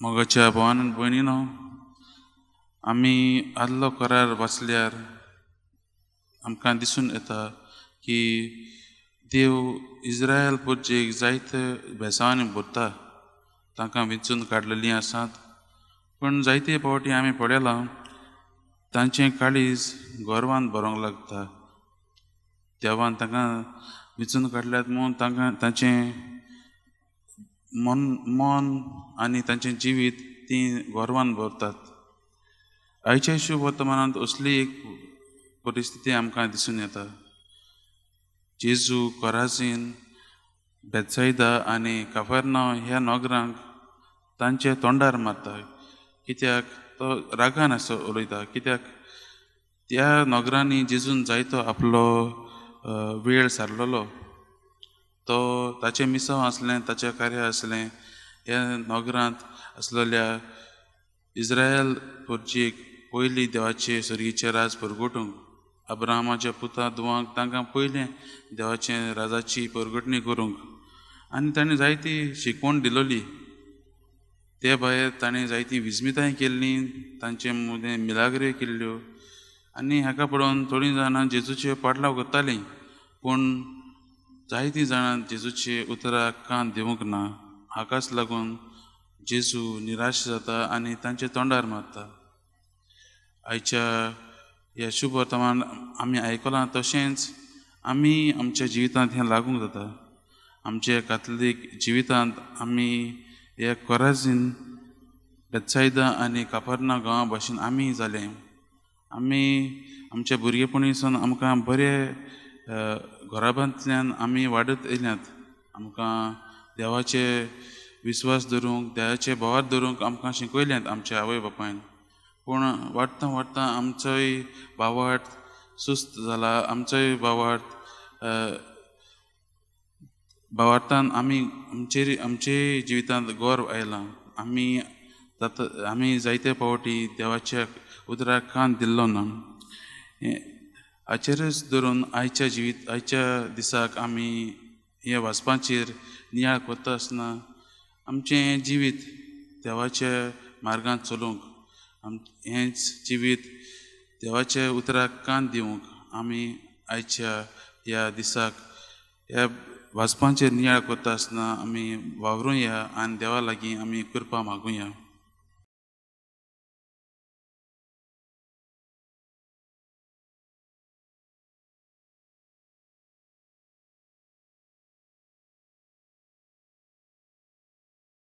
मोगाच्या भावान आनी भयणीनो, आमी आदलो करार वाचल्यार आमकां दिसून येता की देव इज्रायल पुर्जेक जायते बेसांवांनी भरता, तांकां विंचून काडलेलीं आसात. पूण जायते फावटी आमी पळयलां तांचें काळीज गर्वान भरोंक लागता. देवान तांकां विंचून काडल्यात म्हूण तांकां तांचें मन मन आनी तांचें जिवीत तीं गर्वान भरतात. आयच्या शुभ वर्तमानांत असली एक परिस्थिती आमकां दिसून येता. जेजू कोराजीन, बेत्सायदा आनी काफरनांव ह्या नगरांक तांचे तोंडार मारता, कित्याक तो रागान आसो उलयता, कित्याक त्या नगरांनी जेजून जायतो आपलो वेळ सारलेलो. तो ताचें मिसांव आसलें, ताचें कार्य आसलें ह्या नगरांत आसलेल्या इज्रायल पुर्जेक पयलीं देवाचे सर्गीचें राज परगटूंक, अब्राहमाच्या पुता धुवांक तांकां पयलें देवाचें राजाची परगटणी करूंक, आनी ताणें जायती शिकवण दिलोली. ते भायर ताणें जायती विस्मिताय केल्लीं, तांचे मदें मिलाग्र्यो केल्ल्यो, आनी हाका पळोवन थोडीं जाणां जेजूचे पाटलाव करतालीं, पूण जायतीं जाणां जेजूचे उतराक कान दिवंक ना. हाकाच लागून जेजू निराश जाता आनी तांचे तोंडार मारता. आयच्या ह्या शुभ वर्तमान आमी आयकलां तशेंच आमी आमच्या जिवितांत हें लागूंक जाता. आमच्या कातलीक जिवितांत आमी ह्या कोराजीन, बेत्सायदा आनी कापरना गांवा भाशेन आमी जाले. आमी आमच्या भुरगेपणीसून आमकां बरे घराब्यांतल्यान आमी वाडत येयल्यात. आमकां देवाचे विस्वास धरूंक, देवाचे भावार धरूंक आमकां शिकयल्यात आमच्या आवय बापायन. पूण वाडटा वाडटा आमचोय भावार्थ सुस्त जाला, आमचोय भावार्थ भावार्थान आमी आमचेर आमचे जिवितांत गर्व आयला. आमी जाता आमी जायते फावटी देवाच्या उतराक कान दिल्लो ना. हाचेरच धरून आयच्या जिवीत आयच्या दिसाक आमी हे वाचपाचेर नियाळ करता आसतना आमचें जिवीत देवाच्या मार्गांत चलूंक, हेंच जिवीत देवाच्या उतराक कान दिवंक आमी आयच्या ह्या दिसाक ह्या वाचपाचेर नियाळ करता आसतना आमी वावरुया आनी देवा लागीं आमी कृपा मागुया.